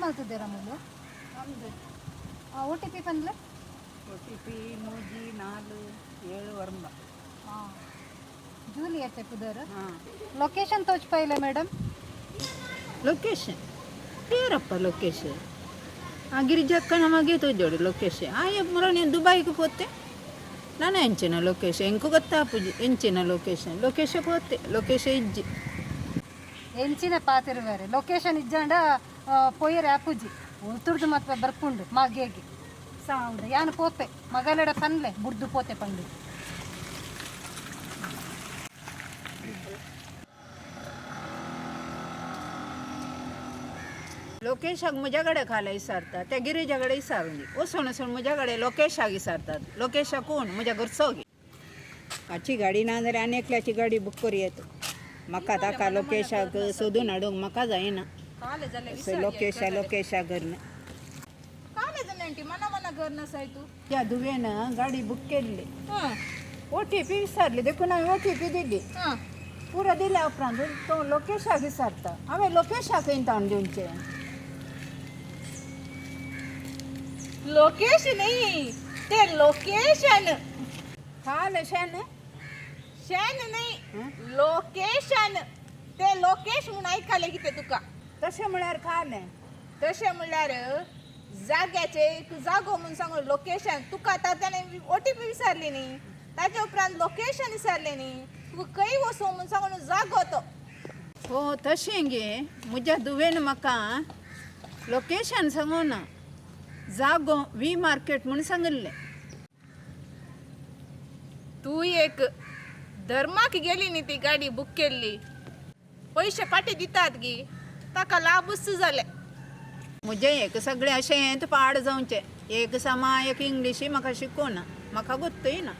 ಮಲ್ತದೇರ ಮೂಲು? O T P ಪನ್ಲೆ. O T P 3479. ಹಾಂ, ಜೂಲಿಯಟ್ ಪುದರ್. ಹಾಂ. ಲೊಕೇಶನ್ ತೋಚ್ಪಾಯಿಲ್ಲ ಮೇಡಮ್. ಲೊಕೇಶನ್ ಪೇರಪ್ಪ ಲೊಕೇಶನ್. ಆ ಗಿರಿಜಕ್ಕ ನಮಗೆ ತೋಜೋಡು ಲೊಕೇಶನ್. ಆಯ ಮುರ ನೀನು ದುಬೈಗೆ ಪೋತೆ, ನಾನು ಎಂಚಿನ ಲೊಕೇಶನ್ ಎಂಕು ಗೊತ್ತಾಪುಜಿ. ಎಂಚಿನ ಲೊಕೇಶನ್? ಲೊಕೇಶನ್ ಪೋತೆ, ಲೊಕೇಶನ್ ಇಜ್ಜಿ. ಎಂಚಿನ ಪಾತಿರುವಾರೆ, ಲೊಕೇಶನ್ ಇಜ್ಜಾಂಡ ಪೊಯ್ಯರೆ ಆಪುಜಿ. ಉಳ್ತುರ್ದು ಮತ್ತೆ ಬರ್ಪುಂಡು ಮಗೆಗೆ ಸಾವುದ. ಯಾನು ಪೋಪೆ, ಮಗಲಡ ಪನ್ಲೆ ಬುಡ್ದು ಪೋತೆ ಪಂಡು. लोकेशाक म्हज्या कडेन खाला विचारता, त्या गिरिजा कडेन विचारून दी. वचून वचून म्हज्या कडेन लोकेशाक विचारतात. लोकेशा कोण? म्हज्या घरचो गे. हाची गाडी ना जाल्यार आनी एकल्याची गाडी बूक करूं येता. म्हाका ताका लोकेशाक सोदून हाडूंक म्हाका जायना. लोकेशा लोकेशा करून. ಕಾಲೇಜಲ್ಲಿ ಆಂಟಿ ಮನ ಮನ घरनं साय तू. त्या धुवेन गाडी बूक केल्ली, ओटीपी विचारली देखून हांवें ओटीपी दिली. पुरो दिल्या उपरांत तो लोकेशाक विचारता. हांवें लोकेशाक खंय ताण दिवचें? लोकेश नाही, ते लोकेशन. खाल शेन. शेन नाही, लोकेशन. ते लोकेश म्हणून ऐकायला कितें तुका? तशें म्हळ्यार खालें. तशें म्हणल्यार जाग्याचे एक जागो म्हणून सांगून लोकेशन. तुका आतां ताणें ओटीपी विचारली न्ही, ताच्या उपरांत लोकेशन विचारलें न्ही. तुका खंय वचूं म्हणून सांगून जागो तो. हो, तशें गे. म्हज्या धुवेन म्हाका लोकेशन सांगूना, जागो वी मार्केट म्हूण सांगिल्लें. तूं एक धर्माक गेली न्ही, ती गाडी बूक केल्ली. पयशे फाटी दितात गी? ताका लाभूच जाले. म्हजें एक सगळें अशें पाड जावचें. एक समा एक इंग्लिशी म्हाका शिकोना, म्हाका गोत्तूय ना.